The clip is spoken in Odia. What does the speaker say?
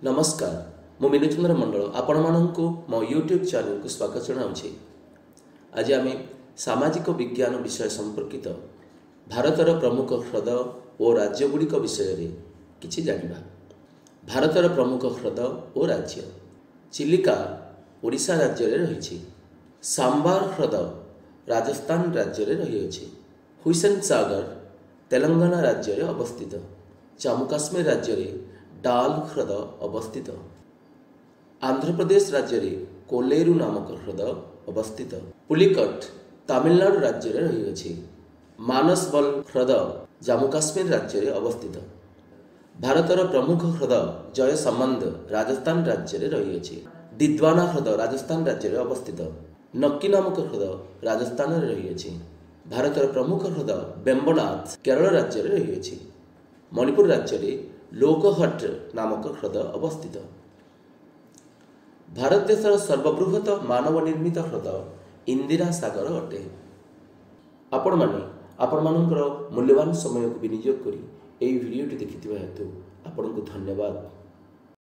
ନମସ୍କାର, ମୁଁ ମିନୁଚନ୍ଦ୍ର ମଣ୍ଡଳ ଆପଣମାନଙ୍କୁ ମୋ ୟୁଟ୍ୟୁବ୍ ଚ୍ୟାନେଲକୁ ସ୍ୱାଗତ ଜଣାଉଛି। ଆଜି ଆମେ ସାମାଜିକ ବିଜ୍ଞାନ ବିଷୟ ସମ୍ପର୍କିତ ଭାରତର ପ୍ରମୁଖ ହ୍ରଦ ଓ ରାଜ୍ୟଗୁଡ଼ିକ ବିଷୟରେ କିଛି ଜାଣିବା। ଭାରତର ପ୍ରମୁଖ ହ୍ରଦ ଓ ରାଜ୍ୟ: ଚିଲିକା ଓଡ଼ିଶା ରାଜ୍ୟରେ ରହିଛି। ସାମ୍ବାର ହ୍ରଦ ରାଜସ୍ଥାନ ରାଜ୍ୟରେ ରହିଅଛି। ହୁସେନ ସାଗର ତେଲେଙ୍ଗାନା ରାଜ୍ୟରେ ଅବସ୍ଥିତ। ଜାମ୍ମୁ କାଶ୍ମୀର ରାଜ୍ୟରେ ଡାଲ ହ୍ରଦ ଅବସ୍ଥିତ। ଆନ୍ଧ୍ରପ୍ରଦେଶ ରାଜ୍ୟରେ କୋଲେରୁ ନାମକ ହ୍ରଦ ଅବସ୍ଥିତ। ପୁଲିକଟ ତାମିଲନାଡୁ ରାଜ୍ୟରେ ରହିଅଛି। ମାନସବଲ ହ୍ରଦ ଜାମ୍ମୁ କାଶ୍ମୀର ରାଜ୍ୟରେ ଅବସ୍ଥିତ। ଭାରତର ପ୍ରମୁଖ ହ୍ରଦ ଜୟସମନ୍ଦ ରାଜସ୍ଥାନ ରାଜ୍ୟରେ ରହିଅଛି। ଦିଦ୍ୱାନା ହ୍ରଦ ରାଜସ୍ଥାନ ରାଜ୍ୟରେ ଅବସ୍ଥିତ। ନକ୍କି ନାମକ ହ୍ରଦ ରାଜସ୍ଥାନରେ ରହିଅଛି। ଭାରତର ପ୍ରମୁଖ ହ୍ରଦ ବେମ୍ବନାଥ କେରଳ ରାଜ୍ୟରେ ରହିଅଛି। ମଣିପୁର ରାଜ୍ୟରେ ଲୋକହଟ ନାମକ ହ୍ରଦ ଅବସ୍ଥିତ। ଭାରତ ଦେଶର ସର୍ବବୃହତ ମାନବ ନିର୍ମିତ ହ୍ରଦ ଇନ୍ଦିରା ସାଗର ଅଟେ। ଆପଣମାନେ ଆପଣମାନଙ୍କର ମୂଲ୍ୟବାନ ସମୟକୁ ବିନିଯୋଗ କରି ଏହି ଭିଡ଼ିଓଟି ଦେଖିଥିବା ହେତୁ ଆପଣଙ୍କୁ ଧନ୍ୟବାଦ।